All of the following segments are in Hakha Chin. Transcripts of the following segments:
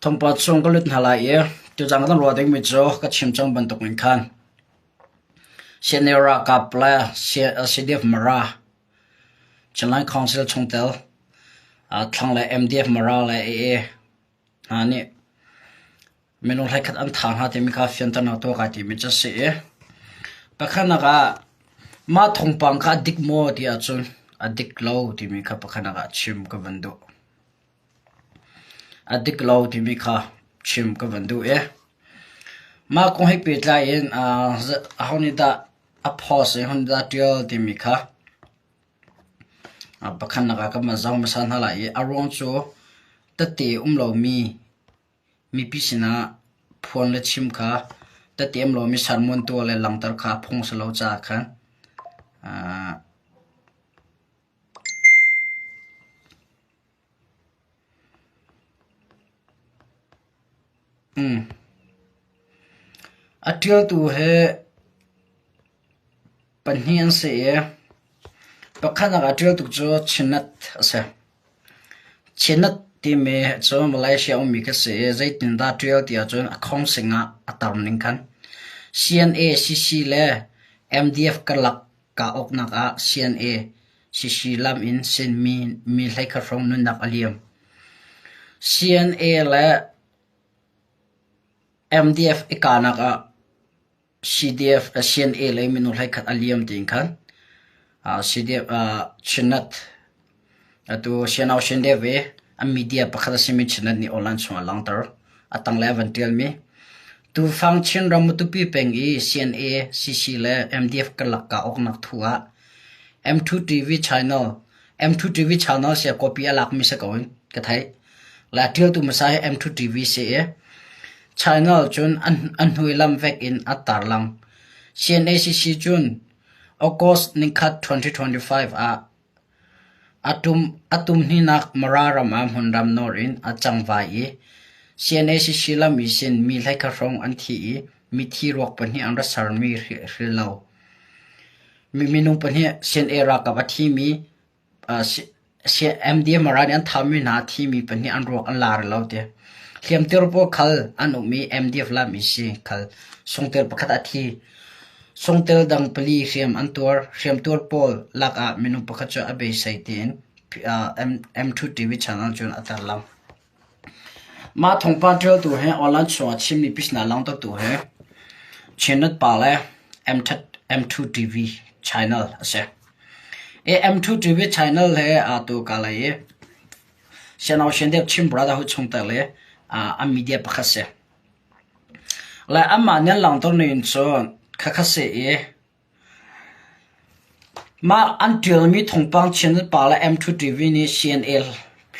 Thawngpang chung ka lut hna lai i tuzaan kan ruah dingmi cu ka chim cang bantuk in khan CNA ralkap le CDF Mara Chinland Council chungtel thlanglei MDF Mara le AA hna nih minung hleikhat an thah hna timi kha fianternak tuah kai timi cu a si i pakhatnak ah mah thawngpang kha a dik maw ti ahcun a dik lo timi kha pakhatnak ah chim ka van duh. A dik lo timi kha chim ka van duh i mah kong he pehtlai in aho nih dah a post i aho nih dah a ṭial timi kha pakhatnak ah kan van zoh hmasa hna lai i a ruang cu tette um lomi Mipi sinah phuan le chim kha tehte um lomi sermon tuah le langhter kha phung a si lo caah khan a ṭialtu he pahnih an si i pakhatnak a ṭialtu cu Chinat a si. Chinat timi cu Malaysia ummi ka si i zeitindah ṭial ti ahcun a khawngsing ah a tar ning khan CNA, CC le MDF karlak kaa awknak ah CNA, CC lam in sinmi mi hleikhat hrawng nunnak a liam. CNA le MDF i kahnak ah CDF CNA lei minung hleikhat a liam tiin khan CDF Chinat atu Sianau Shendev i an media pakhat a simi Chinat nih online chungah a langhter. A tanglei a van ṭialmi Tufang Chinram Matupi peng i CNA, CC le MDF karlak kah awknak thu ah M2 TV channel M2 TV channel sia copy a lakmi si ko in ka theih. Le a ṭialtu hmasa hi M2 TV si i Channel cun a hnuilam vek in a tarlang. CNACC cun August nikhat 2025 ah a tumhninak Mara ram ah hmunram nawr in a cangvai i CNACC lam i sin mi hleikhat hrawng an thi i mithi ruak pahnih an ra sermi hril lo. Minung pahnih CNA ralkap a thimi MDMR nih an thami hna a thimi pahnih an ruak an lar lo ti. Hliamtir pawl khal an um i MDF lam i si khal sungtel pakhat a thi. Sungtel dang pali hriam an tuar. Hriamtuar pawl lakah minung pakhat cu a beisei tiin M2 TV channel cun a tarlang. Mah thawngpang ṭialtu he online chungah Chinmi pisna langhtertu he Chinnet pa le M2 TV channel a si. M2 TV channel he aa tu ka lei i Sianau Shendep Chin Brotherhood chungtel i a media pakhat si. Le amah nih an langhter ning cun khakha si i Mah an ṭialmi thawngpang Chinnet pa le M2 TV nih CNA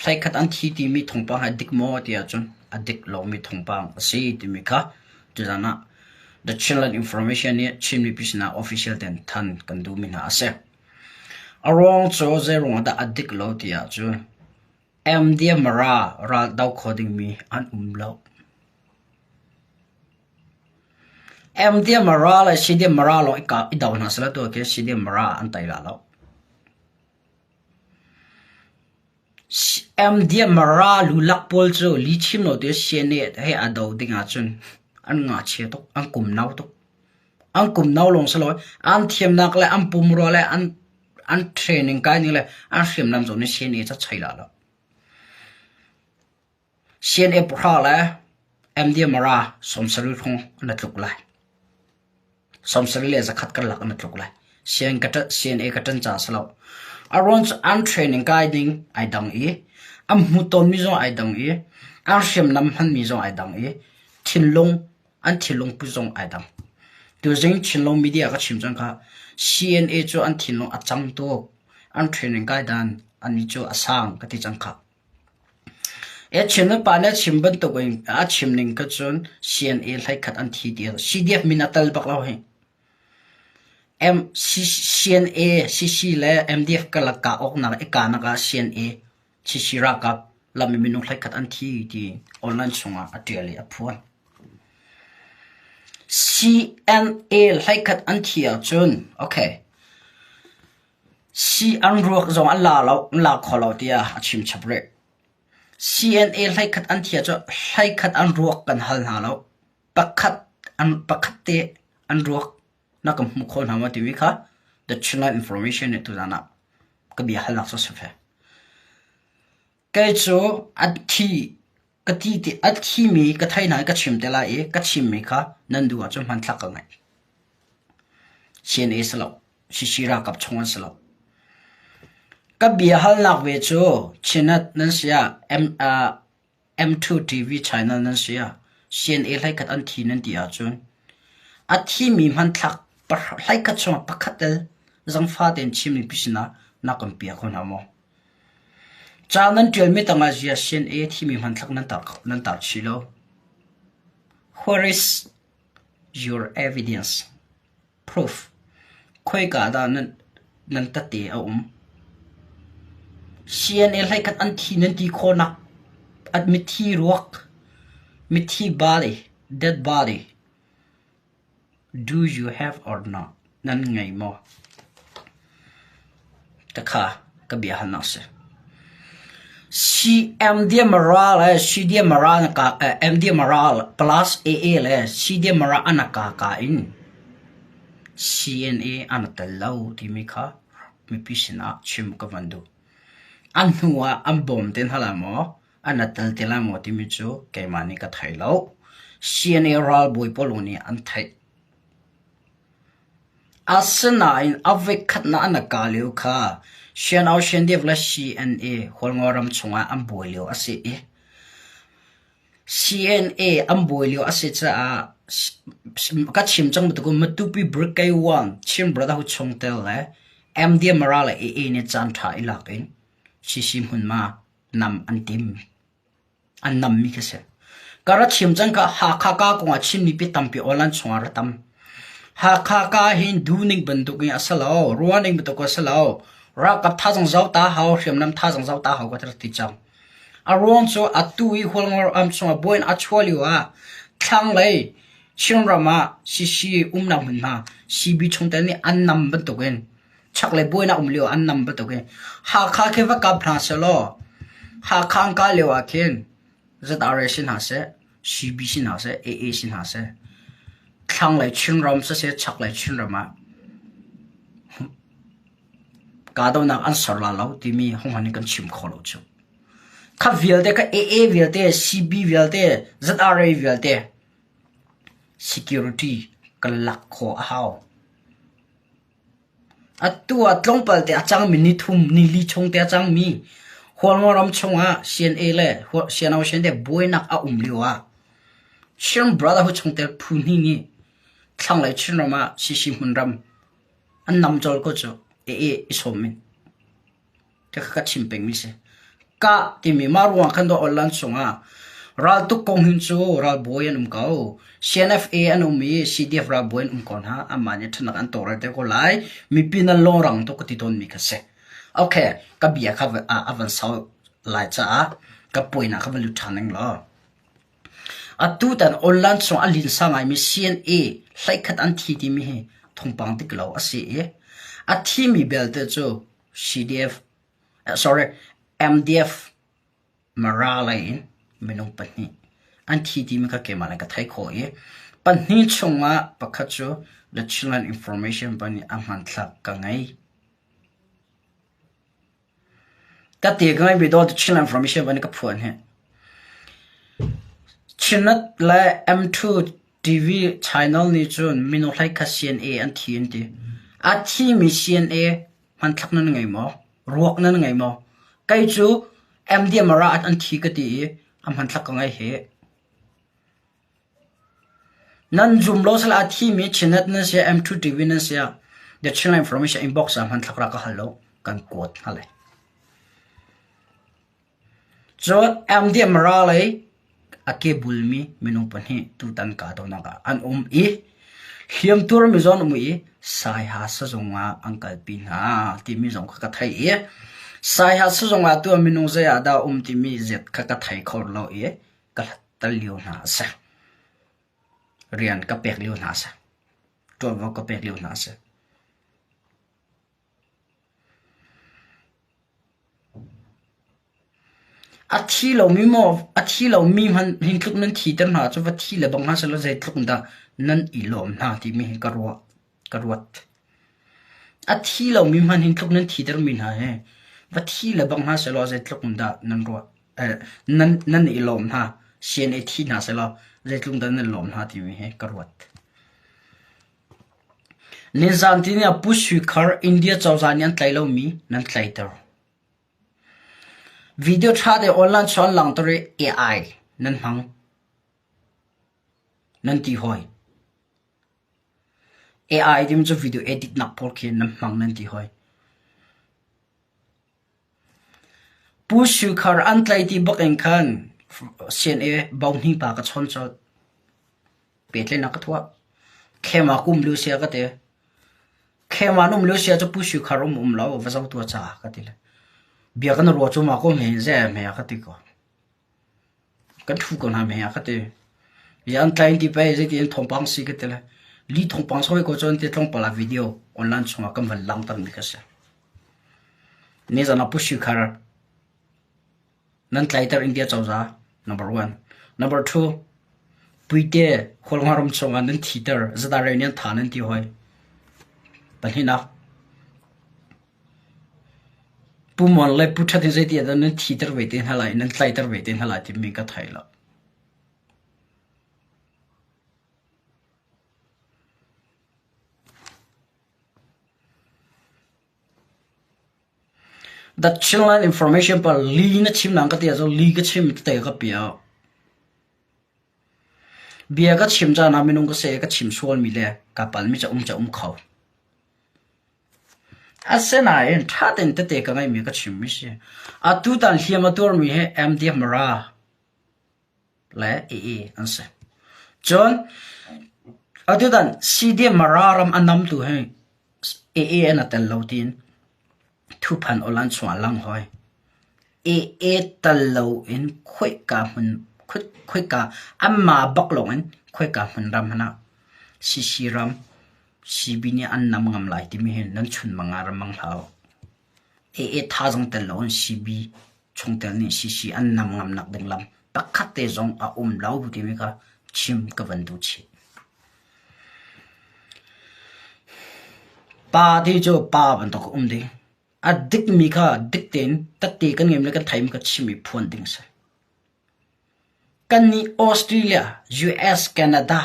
hleikhat an thi timi thawngpang hi a dik maw ti ahcun a dik lomi thawngpang a si timi kha tuzaan ah The Chinland Information nih Chin mipi sinah official tein thanh kan duhmi hna a si. A ruang cu zeiruang ah dah a dik lo ti ahcun MDMara ral do kho dingmi an um lo. MDMara le CDMara lawng i do hna seh law tu khi CDMara an tei la lo. MDMara lulak pawl cu lihchim lo te CNA he a do ding ahcun an ngakchia tuk, an kum no tuk. An kum no lawng si lo, an thiamnak le an pumrua le an an training kai ning le an hriamnam zong nih CNA cu a chei la lo. CNA pahra le MDMara 70 hrawng an i tluk lai. 71 karlak an i tluk lai. CNA ka ṭan ca si lo. A ruang cu an training kai ding ai dang i, an hmuhtonmi zong ai dang i, an hriamnam hmanmi zong ai dang i, thinlung an thinlung put zong ai dang. Tuzing Chinlung media ka chim cang kha CNA cu an thinlung a cang tuk. An training kai dan an cu a sang ka ti cang kha. Chin pa nih a chim bantuk in a chim ning kha cun CNA hleikhat an thi ti CDF min a tel bak lo hi. CNA, CC le MDF karlak kah awknak i kahnak ah CNA, CC ralkap lam i minung hleikhat an thi ti online chungah a ṭial i a phuan. CNA hleikhat an thi ahcun okay Si an ruak zong an la lo, an la kho lo tiah a chim chap rih. CNA hleikhat an thi ahcun hleikhat an ruak kan hal hna lo. Pakhat an pakhat te an ruak na kan hmuh khawh hna maw timi kha The Chinland Information nih tuzaan ah ka bia halnak cu a si ve. Kei cu a thi ka ti ti a thimi ka thei hna i ka chim te lai i ka chimmi kha nan duh ahcun hmanthlak ka ngeih. CNA si lo. Sisi ralkap chung an si lo. Ka bia halnak ve cu Chinat nan si ah M, uh, M2 TV channel nan si ah CNA hleikhat an thi nan ti ahcun a thimi hmanthlak hleikhat chungah pakhat tel zangfa tein chim mipi sinah na kan pia kho hna maw? Ca nan ṭialmi tangah zia CNA thimi hmanthlak nan tar nan tar chih lo. Where is your evidence? Proof: Khoika dah nan tete a um? CNA hleikhat an thi nan ti khawhnak mithi ruak, mithi body, dead body, do you have or not? Nan ngei maw? Takha ka bia halnak a si. CMDMRA le CDMRA MDMRA plus AA le CDMRA an ka ka in CNA an tel lo timi kha mipi sinah chim ka van duh. An hnu ah an bawm te hna lai maw, an tel te lai maw timi cu keimah nih ka thei lo. CNA ralbawi pawl nih an theih. Asinain a voikhatnak an kah lio kha Sian-Au-Sian-Deuh le CNA Hualngo ram chungah an buai lio a si i CNA an buai lio a si caah ka chim cang bantuk in Matupi Brigade 1 Chin Brotherhood chungtel le MDMRA le AA nih caanṭha i lak in CC hmunhma nam an tim. An nammi khi si. Ka ra chim cang ka Hakha ka kongah Chin mipi tampi online chungah ra tam. Hakha ka hin duhning bantuk in a si lo, ruahning bantuk a si lo. Ralkap thazang zau ta hau, hriamnam thazang zau ta hau ka ti cang. A ruang cu atu i Hualngo ram chungah buain a chuah lio ah thlanglei Chinram ah CC umnak hmunhma CB chungtel nih an nam bantukin chaklei buainak um lio an nam bantuk in Hakha khi va kap hna sehlaw Hakha an kah lio ah khin ZRA si hna seh, CB si hna seh, AA si hna seh, thlanglei Chinram siseh, chaklei Chinram ah kahdohnak an ser la lo timi hung in kan chim kho lo cu. Kha vialte kha AA vialte, CB vialte, ZRA vialte security kan lak khawh a hau. Atu ah tlawmpal te a cangmi nithum nili chung te a cangmi Hualngo ram chungah CNA le CNO buainak a um lio ah Chin Brotherhood chungtel phu hnih nih thlanglei Chinram ah CC hmunram an nam colh ko cu AA i sawm in. Ka chim pengmi si. Kah timi mah ruangah khan dawh online chungah raltuk kong hin cu ralbawi an um ko. CNFA an um i CDF ralbawi an um ko hna. Amah nih ṭhatnak an tawlrel te ko lai. Mipi nan lawrang tuk ka ti tawnmi kha si. Okay, ka bia kha a van sau lai caah ka puainak kha va lut ṭhan ning law. Atutan online chung a linsa ngaimi CNA hleikhat an thi timi hi thawngpang dik lo a si i a thimi belte cu CDF sorry MDF Mara lei in minung pahnih an thi timi kha keimah le ka theih khawh i pahnih chungah pakhat cu The Chinland Information pa nih a hmanthlak ka ngei. Ka ti ka ngeimi daw The Chinland Information pa nih ka phuan hi. Chinnet le M2 TV channel nih cun minung hlei kha CNA an thi an ti. A thimi CNA Hmanthlak nan ngei maw? Ruak nan ngei maw? Kei cu MDMR ah an thi ka ti i a hmanthlak ka ngei hih. Nan zum lo sal a thimi Chinnet nan si M2 TV nan si ah The Chinland Information inbox ah hmanthlak ra ka hal lo kan kuat hna lai. Cun MDMRA lei a kebulmi minung pahnih tutan kahdohnak ah an um i hliamtuarmi zong an um i Saiha sazung ah an kalpi hna timi zong kha ka theih i Saiha sazung ah tuah minung zei ah dah um timi zet kha ka thei kho lo i ka hlat lio hna a si. Rian ka pek lio hna a si. Ṭuanvo ka pek lio hna a si. A thi lomi maw a thi lomi hmanh hin tluk nan thiter hna cu va thi le bang hna sehlaw zeitluk in dah nan i lawm hna timi hi ka ruah ka ruat. A thi lomi hmanh hin tluk nan thitermi hna hi va thi le bang hna sehlaw zeitluk in dah nan ruah eh, nan nan i lawm hna CNA thi hna sehlaw zeitluk dah nan lawm hna timi hi ka ruat. Nizan tini ah Pu Sui Khar India cozah nih an tlaih lomi nan tlaiter. Video ṭha te online chuan langhter i AI nan hmang. Nan ti hawi. AI timi cu video edit nak pawl khi nan hmang nan ti hawi. Pu Sui Khar an tlaih ti bak in khan CNA bohni pa ka chawn colh. Pehtlaihnak ka tuah. Khema kum lu sia ka ti. Khema an um lio sia cu Pu Sui Khar um um lo va zoh tuah caah ka ti le. Bia kan ruah cu ma ko hme ze hme ka ti ko. Kan ṭhu ko hna hme ka ti. Ya an tlain ti pei zeiti in thawngpang si ka ti le. Li thawngpang soi ko cun ti tlawmpal ah video online chungah kan van langhter mi ka si. Nizan ah Pu Sui Khar Nan tlaiter India cozah number one. Number two, Puite Khualngaram chungah nan thiter zadarei nih an tha nan ti hoi. Pahnihnak, Pu Mon le Pu Ṭhat hi zeiti ah dah nan thiter ve te hna lai, nan tlaiter ve te hna lai timi ka thei lo. The Chinland Information pa li na chim nang ka ti ahcun li ka chim tete ka piah. Bia ka chim caan ah minung ka si i ka chim sualmi le ka palmi cu um cu um kho. Asinain ṭha tein tete ka ngeihmi ka chimmi si. Atu tan hliam a tuarmi hi MDF Mara le AA an si. Cun atutan CDM Mara ram a namtu hi AA an a tel lo tiin thuphan awlan chungah lang hoi. AA tal loin khoika hmun khoika anmah bak lawngin khoika hmun ram hmanh ah CC ram CB nih an nam ngam lai timi hi nan chunmang ah ra mang hlah u. AA thazaang tel loin CB chungtel nih CC an nam ngamnak ding lam pakhat te zong a um lo timi kha chim ka van duh chih. Pa ti cu pa bantuk a um ding. A dikmi kha dik tein tette kan ngeimi le kan theimi kha chim i phuan ding a si. Kannih Australia, US, Canada,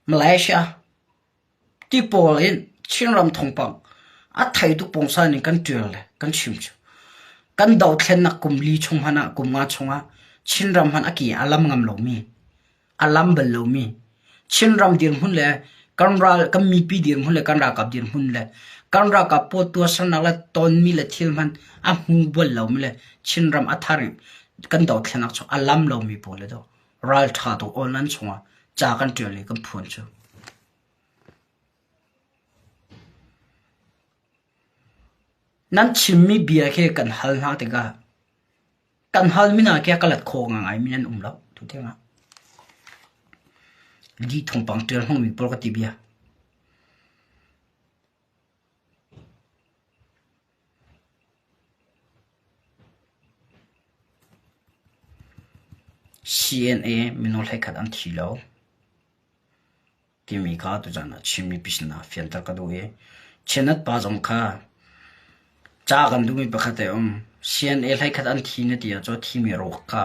Malaysia ti pawl in Chinram thawngpang a thei tuk pawngsan in kan ṭial le kan chim cu. Kan dothlennak kum li chung hmanh ah kum nga chungah Chinram hmanh a ke a lam ngam lomi a lam bal lomi Chinram dirhmun le kan ral kan mipi dirhmun le kan ralkap dirhmun le kan ralkap pawl tuahsernak le tonmi le thil hmanh a hmu bal lomi le Chinram a thar in kan dothlennak chung a lam lomi pawl le do ralṭha tuk online chungah ca kan ṭial i kan phuan cu. Nan chimmi bia khi kan hal hna tikah kan halmi hna khi a ka let kho ngaingaimi nan um lo tu tiangah. Li thawngpang ṭial hmangmi pawl ka ti bia. CNA minung hleikhat an thi lo timi kha tuzaan ah Chin mipi sinah fianter ka duh i Chinnet pa zong kha ca kan duhmi pakhat a um. CNA hleikhat an thi na ti ahcun a thimi ruak kha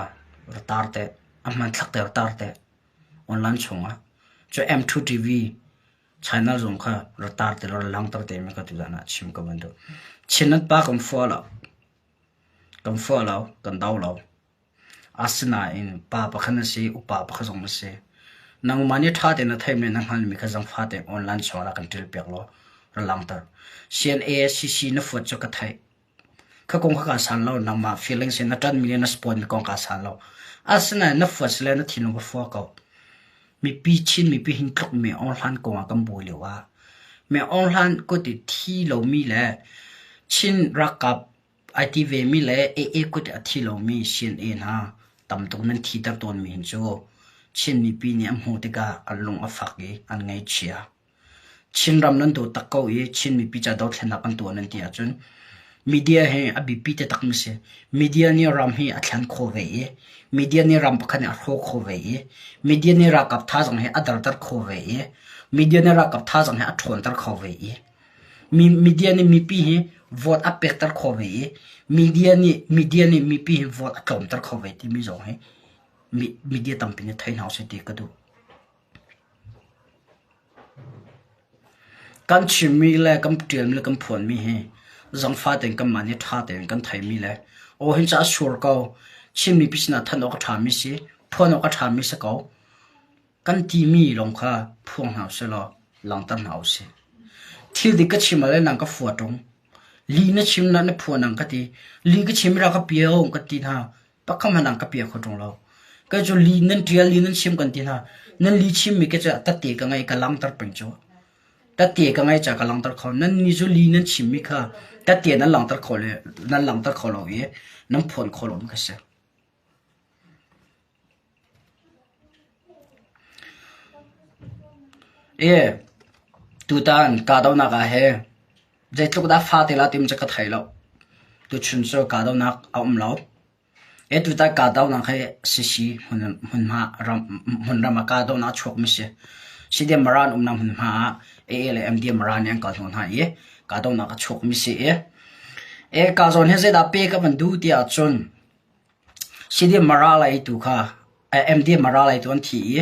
ra tar teh, a hmanthlak te ra tar teh online chungah. Cu M2 TV China zong kha ra tar ti lo ra langhter te mi ka tuzaan ah chim ka van duh. Chinnet pa kan fua lo. Kan fua lo, kan do lo. Asinain pa pakhat na si, upa pakhat zong na si. Nangmah nih ṭha tein na theihmi na hngalhmi kha zangfa tein online chungah kan ṭil piak law ra langhter. CNA CC na fuat cu ka theih. Kha kong kha kaa san lo, nangmah feelings in na ṭanmi le na support mi kong kaa san lo. Asinain na fuat sile na thinlung ka fua ko. Mipi Chin mipi hin tluk mi Aung Hlan kong ah kan buai lio ah mi Aung Hlan kut i thi lomi le Chin ralkap ai ti vemi le AA kut i a thi lomi CNA hna tam tuk nan thiter tawnmi hin cu Chin mipi nih an hmuh tikah an lung a fak i an ngaihchia. Chinram nan dawt tak ko i Chin mipi ca dothlennak kan tuah nan ti ahcun Media hi a biapi taktakmi si. Media nih ram hi a thlen khawh ve i media nih ram pakhat nih a hrawh khawh ve i media nih ralkap thazaang hi a derter khawh ve i media nih ralkap thazaang hi a ṭhawnter kho ve i media nih mipi hi vote a pekter khawh ve i media nih media nih mipi hi vote a tlawmter kho ve timi zong hi media tampi nih thei hna usih ti ka duh. Kan chimmi le kan ṭialmi le kan phuanmi hi zangfah tein kanmah nih ṭha tein kan theimi le aw hin ca a sur ko, Chin mipi sinah thanh awk a ṭhami si, phuan awk a ṭhami si ko, kan timi lawng kha phuang hna usih law langhter hna usih. Thil dik ka chim ah le nang ka fua ṭung. Li na chim na na phuan nang ka ti. Li ka chim ra ka pio ka ti hna. Pakhat hmanh an ka pia kho ṭung lo. Kei cu li nan ṭial li nan chim kan ti hna. Nan li chimmi ke cu tate ka ngei ka langhter peng cu. Tate ka ngei ca ka langhter kho. Nan ni cu li nan chimmi kha tate nan langhter kho le nan langhter kho lo i nan phuan kho lo mi kha si. E tutan kahdohnak ah he Zeitluk dah fate la tim cu ka thei lo. Tuchun cu kahdohnak a um lo. E tutan kahdohnak hi sisi hmunhma ram hmunram ah kahdohnak a chuakmi si. CDM Mara an umnak hmunhma ah AA le MD Mara nih an kal hnawh hna i kahdohnak a chuakmi si i e ka zawn hi zeidah pe ka van duh ti ahcun CDM Mara lei tu kha MD Mara lei tu an thi i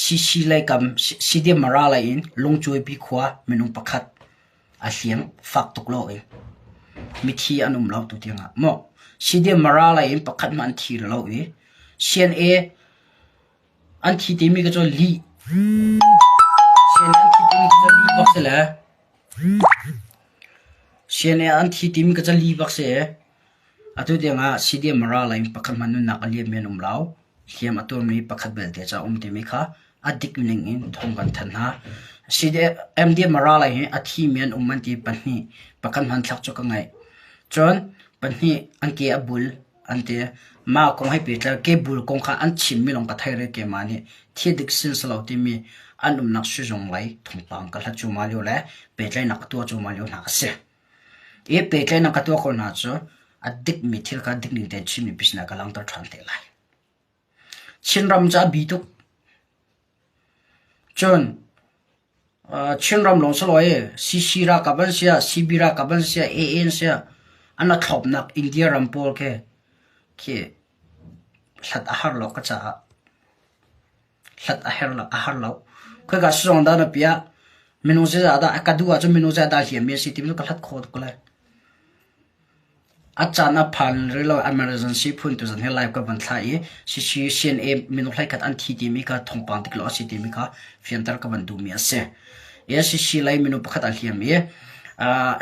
CC lei kam CDM Mara lei in Lungcuaipi khua minung pakhat A hliam fak tuk lo i mithi an um lo tu tiangah maw CDM Mara lei in pakhat hmanh an thi lo i CNA an thi timi ka cu lih CNA an thi timi ka cu lih bak si le CNA an thi timi ka cu lih bak si. Atu tiangah CDM Mara lei in pakhat hmanh nunnak a liammi an um lo. Hliam a tuarmi pakhat belte ca a um timi kha a dik ning in thawng kan thanh hna. MDM Mara lei hi a thimi an um an ti pahnih pakhat hmanthlak cu ka ngeih. Cun pahnih an ke a bul an ti. Mah kong he pehtlai ke bul kong kha an chimmi lawng ka thei rih keimah nih thil dik sin si lo timi an umnak sizung lei thawngpang ka hlat cuahmah lio le pehtlaihnak ka tuah cuahmah lio hna a si. I pehtlaihnak ka tuah ko hna cu a dikmi thil kha dik ning tein Chin mipi sinah ka langhter ṭhan te lai. Chinram cu a bi tuk. Cun Chinram lawng si lo i CC ralkap an si ah, CB ralkap an si ah, AA an si ah, an a thlopnak India ram pawl khi khi hlat a har lo ka caah. Hlat a her lo, a har lo. Khoika sizong dah na piah? Minung zeizah dah a ka duh ahcun minung zeizah dah hliammi a si timi cu ka hlat khawh tuk lai. A caan a phan rih lo emergency phun tuzan hi live ka van thlah i CC CNA minung hleikhat an thi timi kha thawngpang dik lo a si timi kha fianter ka van duhmi a si. CC lei minung pakhat a hliam i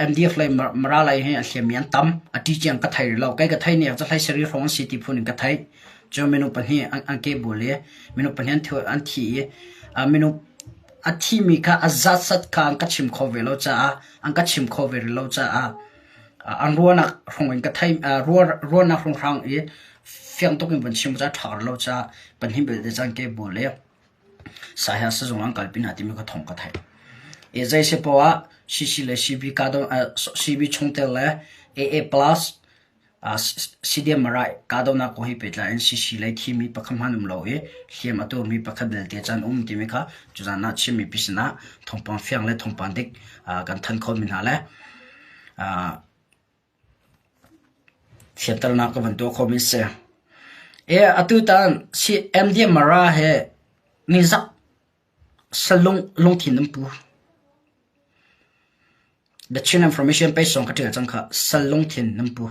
MDF lei Mara lei hi a hliammi an tam. A ṭi tiang ka thei rih lo. Kei ka thei nih cu hlei sarih hrawng an si ti phun in ka theih. Cu minung pahnih an ke bul i minung pahnih an thi i minung a thimi kha a zatsat kha an ka chim kho ve lo caah an ka chim kho ve rih lo caah An ruahnak hrong in ka thei ruahnak hronghrang i fiang tuk in van chim ca ṭha lo caah pahnih belte caan ke bu le saiha sizung an kalpi hna timi ka thawng ka theih. I zei si poah ah CC le CB ka CB chungtel le AA plus CDM Marai kahdohnak kong he pehtlai in CC lei thimi pakhat hmanh um lo i hliam a tuarmi pakhat belte caan um timi kha cuzan ah Chin mipi sinah thawngpang fiang le thawngpang dik kan thanh khawhmi hna le Fianternak ka van tuah khawhmi a si. E, atutan MDM Mara he nizak salung lungthin an pu. The Chin Information page zong ka ṭial cang kha sal lungthin nan pu.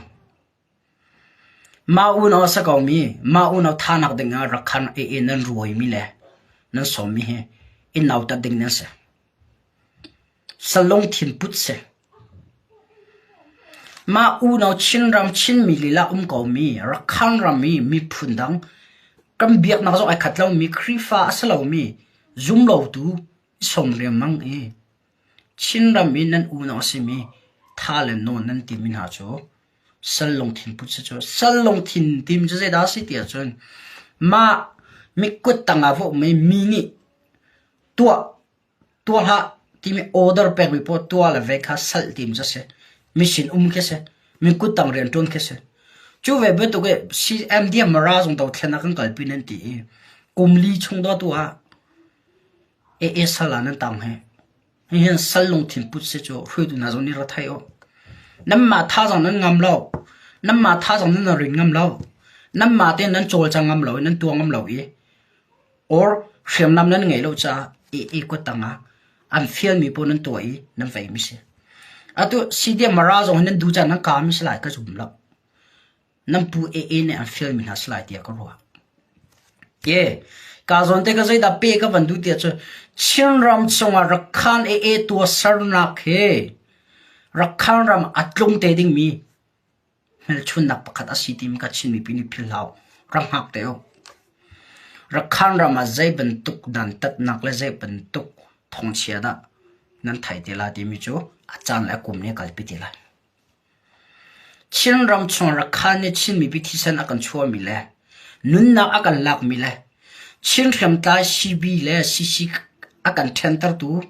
Mah unau a sa komi, mah unau thanak dingah rakhan i nan ruaimi le nan sawmmi hi i nautat ding nan si. Salungthin put si. Mah unau Chinram Chinmi lila um komi Rakhine ram i miphun dang kan biaknak zong ai khat lomi Khrihfa a si lomi zumlotu i sawm riangmang i Chinram i nan unau a simi tha le nawn nan timi hna cu sal lungthin put si cu sal lungthin timi cu zeidah a si ti ahcun mah mikut tangah va um i mi nih tuah Tuah hlah timi order pekmi poah tuah le ve kha salh tim cu a si. Mi sin um khi a si. Mi kuttang rian ṭuan khi si. Cu ve bantuk i CMDM Mara zong dothlennak kan kalpi nan ti i kum li chung dawtu ah AA sal ah nan tang hi. Hihin sal lungthin put si cu hruaitu hna zong nih ra thei u. Nanmah thazaang nan ngam lo. Nanmah thazaang nan rin ngam lo. Nanmah tein nan cawlcang ngam lo i nan tuah ngam lo i or hriamnam nan ngeih lo caah AA kuttang ah an fialmi pawl nan tuah i nan veimi si. Atu CDM Mara zong hi nan duh caan nan kaami si lai ka zum lo. Nan pu AA nih an fialmi hna si lai tiah ka ruah. Ye, ka zawn te ka zeidah pe ka van duh tiah cu Chinram chungah Rakhan AA tuahsernak he Rakhan ram a tlung te dingmi hmelchunnak pakhat a si timi kha Chin mipi nih philh hlah u. Rak hngak te u. Rakhan ram ah zei bantuk dantatnak le zei bantuk thawngchia dah nan thai te la timi cu a caan le a kum nih a kalpi te lai. Chinram chung Rakhan nih Chin mipi thisen a kan chuahmi le nunnak a kan lakmi le Chin hriamtlai CB le CC a kan ṭhentertu,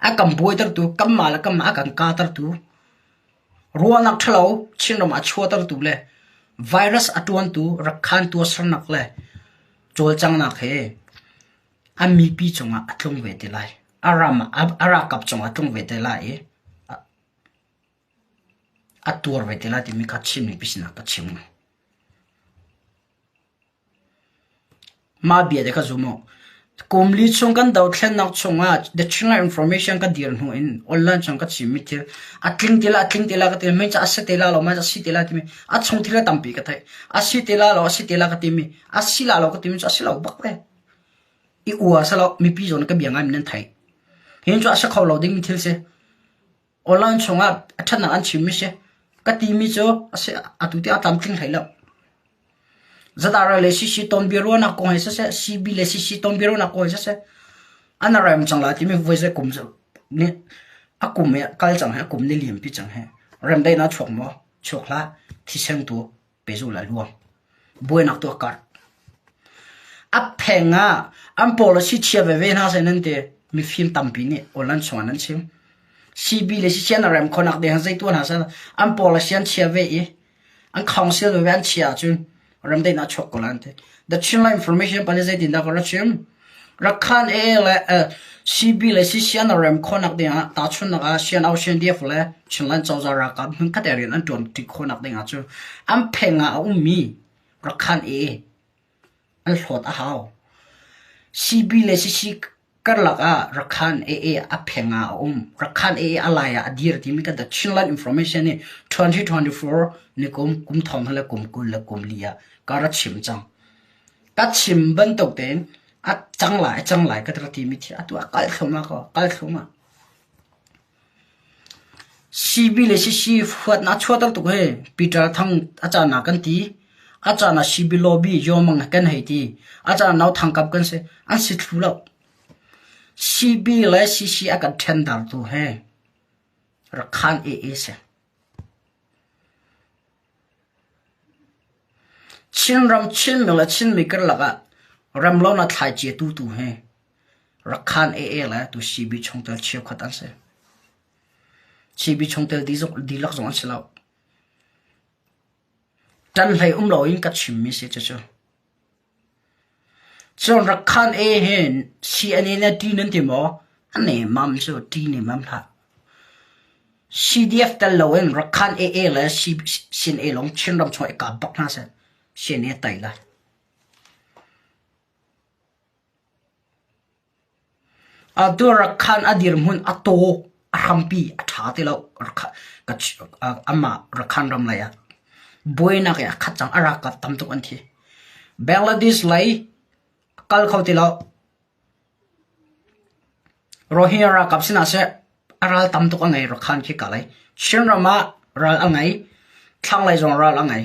a kan buaitertu, kanmah le kanmah a kan kahtertu, Ruahnak ṭhalo Chinram ah chuahtertu le virus a ṭuantu Rakhan tuahsernak le cawlcanghnak he a mipi cungah a tlung ve te lai. A ram a ralkap cungah a tlung ve te lai i a tuar ve te lai timi kha Chin mipi sinah ka chim. Mah bia te kha zum u. Kum li chung kan dothlennak chungah the Chinland Information ka dir hnu in online chung ka chimmi thil a tling ti la a tling ti la ka ti mei ca a si te la lo mei ca a si te la timi a chung thil a tampi ka theih. A si te la lo a si te la ka timi a si la lo ka timi cu a si lo bak ve. I ua sa lo mipi zawn ka bia ngai mi nan theih. Hin cu a si kho lo dingmi thil si. Online chungah a ṭhatnak an chimmi si. Ka timi cu a si atu tiang a tlamtling hlei lo. Zadara le CC tonbiaruahnak kong he siseh, CB le CC tonbiaruahnak kong he siseh, an rem cang lai timi voi zei kum nih a kum he kal cang he a kum ni liampi cang he remdaihnak chuak maw chuak hlah thisen tu pehzulh a luang. Buainak tu a karh. A pheng ah an policy chia veve hna seh nan ti mifim tampi nih online chungah nan chim. CB le CCN a rem khonak ding zei tuah hna seh an policy an chia ve i an council veve an chia ahcun remdaihnak chuak ko lai an ti. The Chinland Information pa nih zeitindah ka ra chim? Rakhan AA le CB le CCN a rem khawhnak dingah tahchunhnak ah CNO CNDF le Chinland cozah ralkap hmunkhat ah rian an ṭuanṭi khawhnak dingah cu an pheng ah a ummi Rakhan AA an hlawt a hau. CB le CC karlak ah Rakhan AA a pheng ah a um. Rakhan AA a lai ah a dir timi kan Chinland Information nih 2024 nikum kum thong le kum 20 le kum li ah ka ra chim cang. Ka chim bantuk tein a cang lai a cang lai ka rak timi thil atu a kal thluahmah ko kal thluahmah. CB le CC huatnak chuahter tuk hi Peter Thang a caan ah kan ti. A caan ah CB lobby Yomang kan hei ti. A caan ah Nau Thang Kap kan si. An si thlu lo. CB le CC a kan ṭhendar tu he Rakhan AA si. Chinram Chinmi le Chinmi karlak ah remlonak thlaici tutu hi Rakhan AA le tu CB chungtel cheukhat an si. CB chungtel dihlak zong an si lo. Ṭan hlei um loin ka chimmi si cucu. Cun Rakhan A hi CNA nih ṭi nan ti maw? A nemmam cu ṭi nemmam hlah. CDF tel loin Rakhan AA le CNA lawng Chinram chung i kap bak hna seh. CNA tei lai. Atu Rakhan a dirhmun a taw a hrampi a ṭha ti lo. Amah Rakhan ram lei ah buainak in a khat cang. A ralkap tam tuk an thi. Bangladesh lei a kal kho ti lo. Rohingya ralkap sinah seh a ral tam tuk a ngei Rakhan khi ka lei. Chinram ah ral a ngei. Thlanglei zong ral a ngei.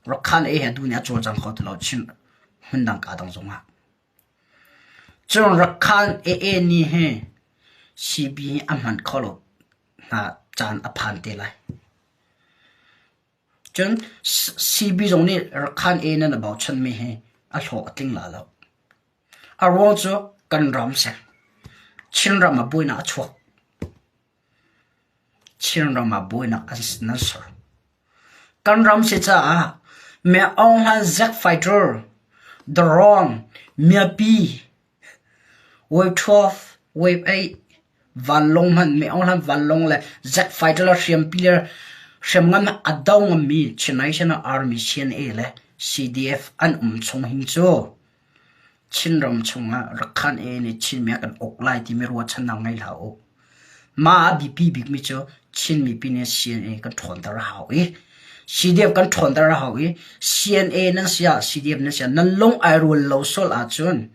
Rakhan ei he du nih a cawlcang kho ti lo Chin hmundang ka dang zongah. Cun Rakhan AA nih hi CB hi a hman kho lo hna caan a phan te lai. Cun CB zong nih Rakhan A nan a bochanmi hi a hlawh a tling la lo. A ruang cu kan ram si. Chinram ah buainak a chuak. Chinram ah buainak nan ser. Kan ram si caah Mya Aung Hlan Zack Fighter, Drone, Miapi, Wave 12, Wave 8, vanlawng hmanh Mya Aung Hlan vanlawng le Zack Fighter le hriampi le hriamngan a do ngammi Chin National Army CNA le CDF an um chung hin cu Chinram chungah Rakhan A nih Chinmi a kan uk lai timi ruahchannak ngei hlah u. Mah a biapi bikmi cu Chin mipi nih CNA kan ṭhawnter a hau i CDF kan ṭhawnter a hau i CNA nan si ah CDF nan si ah nan lung ai rual lo sual ahcun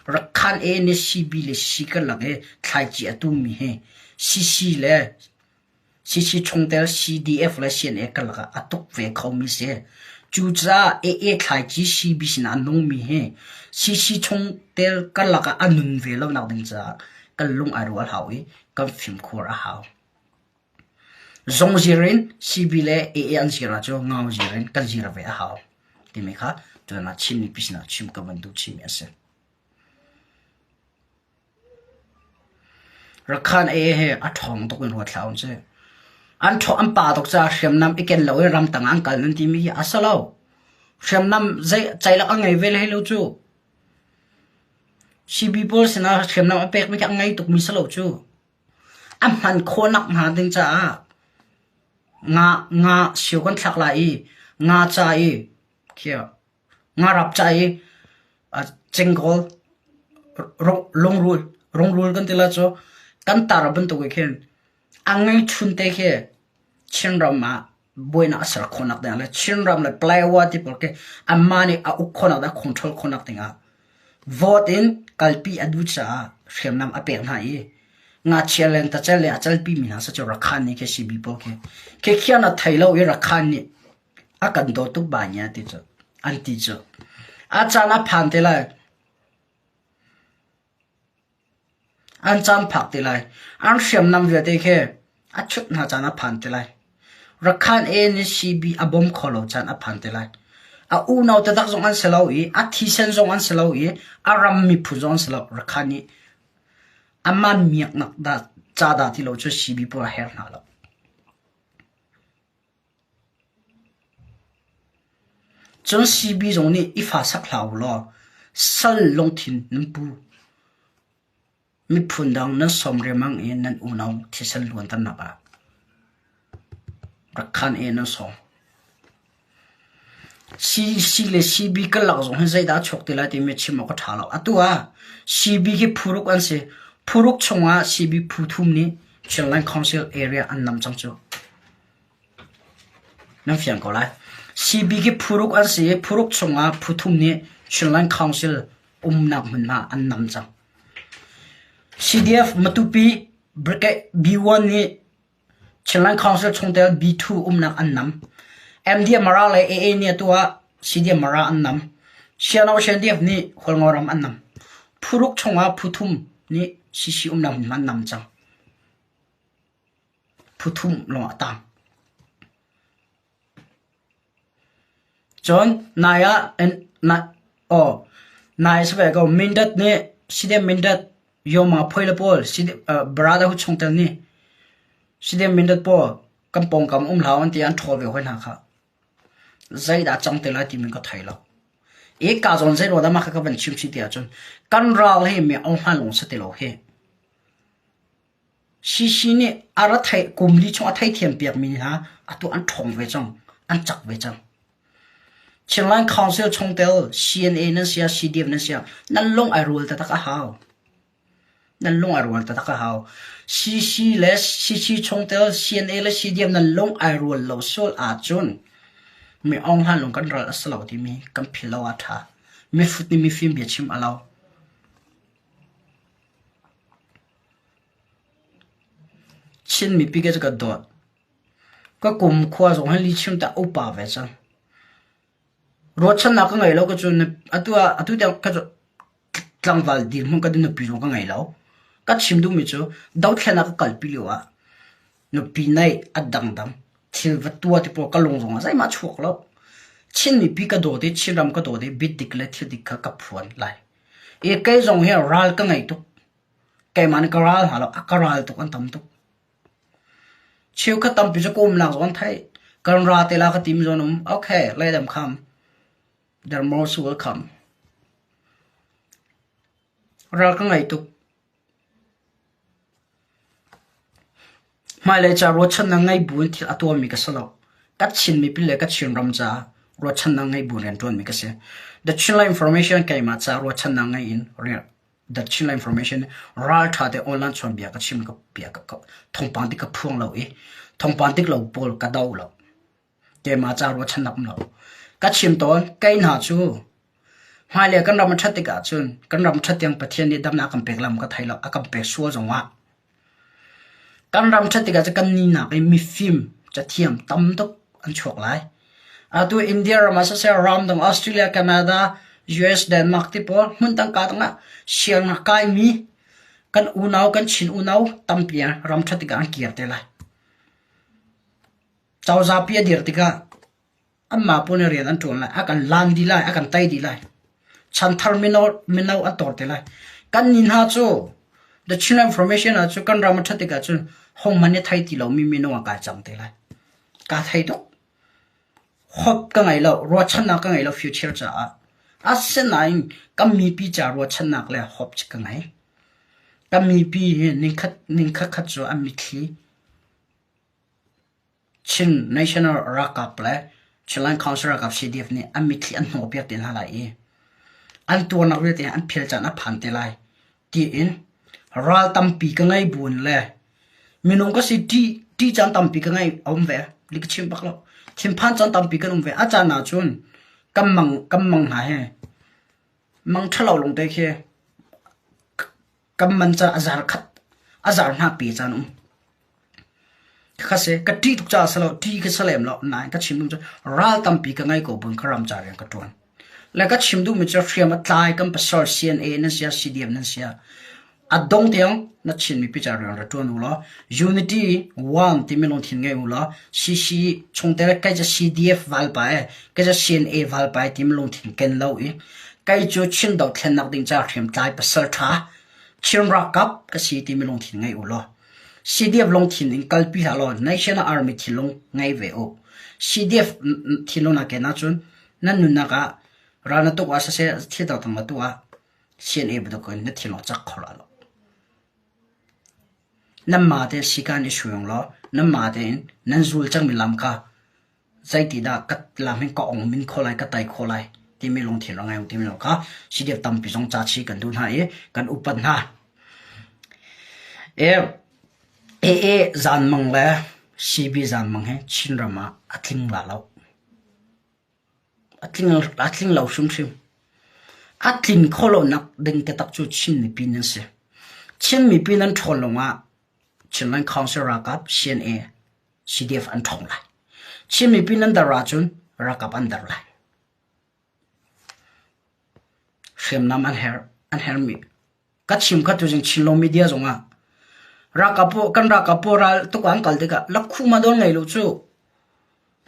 Rakhan A nih CB le CC karlak i thlaici a tummi hi CC le CC chungtel CDF le CNA karlak ah a tuk ve khomi si. Cucaah AA thlaici CB sinah a nungmi hi CC chungtel karlak ah a nun ve lonak ding caah kan lung ai rual hau i kan fimkhur a hau. Zongzir in CB le AA an zir ahcun ngauzir in kan zir ve a hau timi kha tuan ah Chin mipi sinah chim ka van duh chihmi a si. Rakhan AA hi a ṭhawng tuk in ruat hlah u sih. An ṭhaw an pa tuk caah hriamnam i ken loin ramtang ah an kal nan timi hi a si lo. Hriamnam zei ceilak a ngei ve hlei lo cu. CB pawl sinah hriamnam a pekmi khi a ngei tukmi si lo cu. A hman khawhnak hnga ding caah nga nga sio kan thlak lai i nga ca i khiah Ngarap ca i cengkawl lungrul rungrul kan ti lai cu kan tar bantuk in khin a ngeichun te khi Chinram ah buainak a ser khawhnak ding le Chinram le Palawa ti pawl khi anmah nih a uk khawhnak ding a control khawhnak ding ah vote in kalpi a duh caah hriamnam a pek hna i ngakchia le tacel le a calpi mi hna cu Rakhan nih khi CB pawl khi khi khian a thei lo i Rakhan nih A kan daw tuk ba nia ti cu an ti cu. A caan a phan te lai. An caan phak te lai. An hriamnam vialte khi a chut hna caan a phan te lai. Rakhan A nih CB a bawm kho lo caan a phan te lai. A unau taktak zong an si lo i, a thisen zong an si lo i, a ram miphun zong an si lo. Rakhan nih amah miaknak dah ca dah ti lo cu CB pawl a her hna lo. Cun CB zong nih i fasak hlah u law sal lungthin nan pu. Miphun dang nan sawm riangmang i nan unau thisen luanternak ah rak khan e nan sawm. CC le CB karlak zong hi zeidah a chuak ti lai timi chim awk a ṭha lo. Atu ah CB hi phuruk an si. Phuruk chungah CB phu thum nih Chinland Council area an nam cang cu. Nan fiang ko lai. CB khi phuruk an si i phuruk chungah phu thum nih Chinland Council umnak hmunhma an nam cang. CDF Matupi Brigade B1 nih Chinland Council chungtel B2 umnak an nam. MDM Mara le AA nih atu ah CDM Mara an nam. Siano CNDF nih Hualngo ram an nam. Phuruk chungah phu thum nih CC umnak hmunhma an nam cang. Phu thum lawng a tang. Cun nai ah aw nai si ve ko Mindat nih CDM Mindat Yoma phoi le pawl Brotherhood chungtel nih CDM Mindat pawl kan pawngkam um hlah an ti an ṭhawl ve hoi hna kha. Zeidah cang te lai timi ka thei lo. I ka zawn zei ruah dah mah kha ka van chim chih ti ahcun kan ral hi mi ong hna lung si ti lo hi. CC nih a ra theih kum li chung a theithiam piakmi hna atu an ṭhawng ve cang, an cak ve cang. Chinland Council chungtel CNA nan si ah CDF nan si ah nan lung ai rual taktak a hau. Nan lung ai rual taktak a hau. CC le CC chungtel CNA le CDF nan lung ai rual lo sual ahcun mi Aung Hlan lung kan ral a si lo timi kan philh lo ah ṭha. Mifut nih mifim bia chim a lo. Chin mipi ke cu ka dawt. Ka kum khua zong hi lichim tah upa ve cang. Ruahchannak ka ngei lo ka cu atu ah atu tiang ka cu tlangval dirhmun ka nupi zong ka ngei lo. Ka chim duhmi cu dothlen ah ka kalpi lio ah nupi neih a dangdang thil va tua ti pawl ka lung zong ah zeihmah a chuak lo. Chin mipi ka dawt i Chinram ka dawt i biadik le thil dik kha ka phuan lai. I kei zong hi ral ka ngei tuk. Keimah nih ka ral hna lo, a ka ral tuk an tam tuk. Cheukhat tampi cu ka umnak zong an theih. Kan ra te la ka tim zawn um. Okay, let them come. There are more who will come. Ral ka ngei tuk. Hmailei ca ruahchannak ngei buin thil a tuahmi ka si lo. Ka Chin mipi le ka Chinram caah ruahchannak ngei buin rianṭuanmi ka si. The Chinland Information keimah ca ruahchannak ngei in rian The Chinland Information ralṭha te online chawnbia ka chim ka bia ka thawngpang dik ka phuang lo i thawngpang dik lo pawl ka do lo. Keimah ca ruahchannak um lo. Ka chim tawn, kei hna cu hmailei kan ram a ṭhat tikah cun kan ram ṭhat tiang Pathian nih damnak a kan pek lam ka thei lo, a kan pek sual zongah kan ram ṭhat tikah cun kan ninak i mifim cathiam tam tuk an chuak lai. Atu India ram ah siseh ramdang Australia, Canada, US, Denmark ti pawl hmun tangka tangah sianginn kaimi kan unau kan Chin unau tampi ram ṭhat tikah an kir te lai. Cozahpi a dir tikah anmah pawl nih rian an ṭuan lai, a kan lan dih lai, a kan tei dih lai. Chanthar mino, mino an tor te lai. Kan nih hna cu The Chinland Information ah cu kan ram a ṭhat tikah cun hohmanh nih thei ti lomi mino ah kai cang te lai. Kaa thei tuk. Hope ka ngei lo, ruahchannak ka ngei lo future caah. Asinain kan mipi ca ruahchannak le hope cu ka ngei. Kan mipi hi ningkhat ningkhat khat cu an mitthli Chin National Ralkap le Chinland Council ralkap CDF nih an mitthli an hnawhpiak te hna lai i an tuarnak vialte an phil caan a phan te lai tiin ral tampi ka ngei buin le minung ka si ṭih ṭih caan tampi ka ngei a um ve li ka chim bak lo thinphan caan tampi kan um ve a caan ah cun kan mang kan mang hna he mang ṭhalo lung te khi kan man caan a zar khat a zar hna pe caan um Ka si, ka ṭih tuk caah si lo, ṭih ka si lem lo, nain ka chim duhmi cu ral tampi ka ngei ko buin ka ram ca rian ka ṭuan. Le ka chim duhmi cu hriam a tlai kan pasal CNA nan si ah CDM nan si ah a dong tiang na Chin mipi ca rian ra ṭuan u law Unity One timi lungthin ngei u law CC chungtel kei cu CDF valpa e kei cu CNA valpa e timi lungthin ken lo i kei cu Chin dohthlennak ding ca hriamtlai pasal ṭha Chin ralkap ka si timi lungthin ngei u law CDF lungthin in kalpi hlah law National Army thinlung ngei ve u. CDF thinlung na ken ahcun nan nunnak ah ral na tuk ah siseh thil dangdang na tuah ah CNA bantuk in na thinlung a cak kho lai lo. Nanmah te sikan i hruai law nanmah tein nan zul cangmi lam kha zeitidah ka lam hin ka ong min kho lai ka tai kho lai timi lungthin ra ngai timi kha CDF tampi zong ca chi kan duh hna i kan upat hna. E AA zanmang le CB zanmang hi Chinram ah a tling la lo. A tling a tling lo hrimhrim. A tlin kho lo nak ding taktak cu Chin mipi nan si. Chin mipi nan ṭhawn lawngah Chinland Council ralkap CNA CDF an ṭhawng lai. Chin mipi nan dar ahcun ralkap an dar lai. Hriamnam an herh, an herhmi. Ka chim kha tuzing Chinlo media zongah ralkap pawl kan ralkap pawl ral tuk an kal tikah lakhu ma dawn ngei lo cu.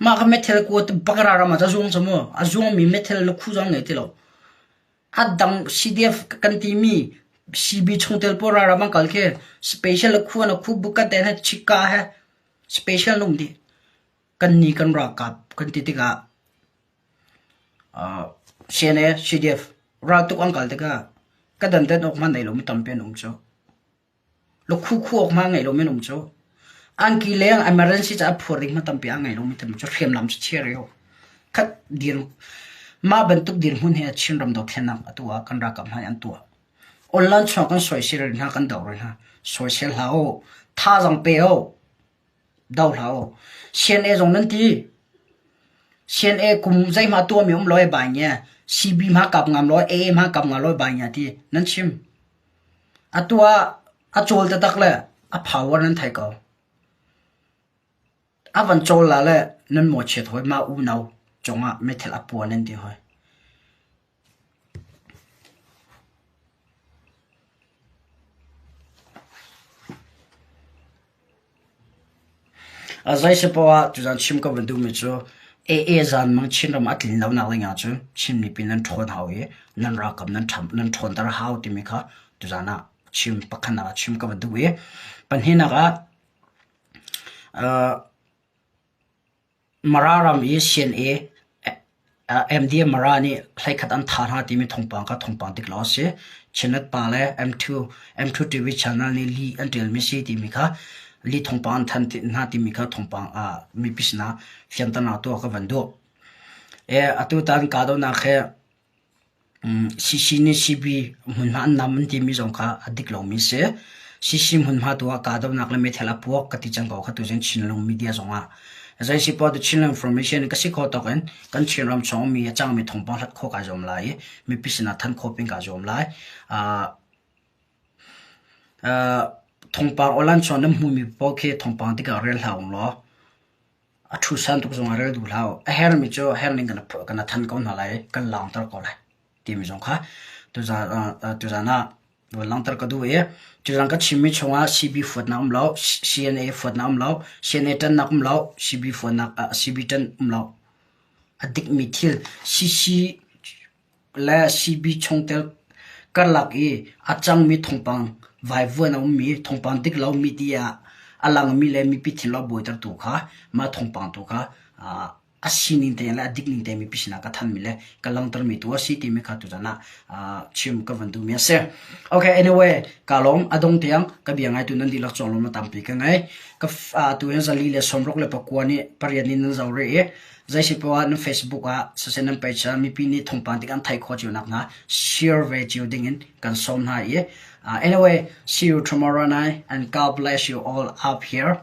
Mah kha methel kuat bakara ram ah a zuang cu mu. A zuangmi methel lakhu zong ngei ti lo. A dang CDF kan timi CB chungtel pawl ralram an kal khi special khu an khu buk kan te he chika he special nung dih. Kan ni kan ralkap kan ti tikah uh, CNA CDF raltuk an kal tikah ka dandan awk hmanh nei lomi tampi an um cu. Lukhu khu awk hmanh ngei lomi an um cu. Angki leng emergency caah phur ding hmanh tampi a ngei lomi tam cu hriamnam cu chia rih u. Khat dir mah bantuk dirhmun he Chinram dothlennak a tuah kan ralkap hna nih an tuah. Online chuak kan soisel rih hna kan doh rih hna. Soisel hlah u. Thazaang pe u. Do hlah u. CNA zong nan ti. CNA kum zeihmah tuahmi um lo e bai nge. CB hma kap ngam lo AA hma kap ngam lo bai nge ti nan chim. Atu ah a cawl taktak le a power nan thei ko. A van cawl la le nan mawchiat hawi mah unau cungah meithal a puan nan ti hawi. A zei si poah ah tuzaan chim ka van duhmi cu AA zaanmang Chinram a tlin lonak ding ahcun Chin mipi nan ṭhawn hau i nan ralkap nan ṭham nan ṭhawnter hau timi kha tuzaan ah chim pakhatnak ah chim ka van duh i pahnihnak ah uh, Mara ram i CNA MDM Mara nih hleikhat an thah hna timi thawngpang kha thawngpang dik lo a si. Chinnet pa le M2 M2 TV channel nih lih an ṭialmi si timi kha lih thawngpang an thanh hna timi kha thawngpang mipi sinah fianternak tuah ka van duh. Atu tan kahdohnak hi CC nih CB hmunhma an nam an timi zong kha a dik lomi a si. CC hmunhma tu ah kahdohnak le meithal a puak ka ti cang ko kha tuzing Chinlung media zong ah. Zei si poah The Chinland Information ka si kho tawk in kan Chinram chung mi a cangmi thawngpang hlat khawh kai zuam lai i mipi sinah than khawh pin kaa zuam lai. Thawngpang online chung nan hmuhmi paoh khi thawngpang tikah rel hlah ung law A ṭhusan tuk zong ah rel duh hlah. A hermi cu a herning kan than ko hna lai i kan laangter ko lai timi zong kha tuzaan ah van langhter ka duh i tuzaan ka chimmi chungah CB fuatnak um lo, CNA fuatnak um lo, CNA ṭannak um lo, CB fuatnak CB ṭan um lo. A dikmi thil CC le CB chungtel karlak i a cangmi thawngpang vaivuan a ummi thawngpang dik lomi tiah a langmi le mipi thinlung a buaitertu kha mah thawngpang tu kha a sining tein le a dik ning tein mipi sinah ka thanmi le ka langhtermi tu a si timi kha tuzan ah chim ka van duhmi a si. Okay, anyway, ka lawm a dong tiang ka bia ngaitu nan dihlak cawng lawm na tampi ka ngei. Ka tu hin zali le sawmruk le pakua nih pariat nih nan zo rih i Zei si poah nan Facebook ah siseh nan page ah mipi nih thawngpang tik an theih khawh cio nakhnga share ve cio ding in kan sawm hna i anyway, see you tomorrow night and God bless you all up here.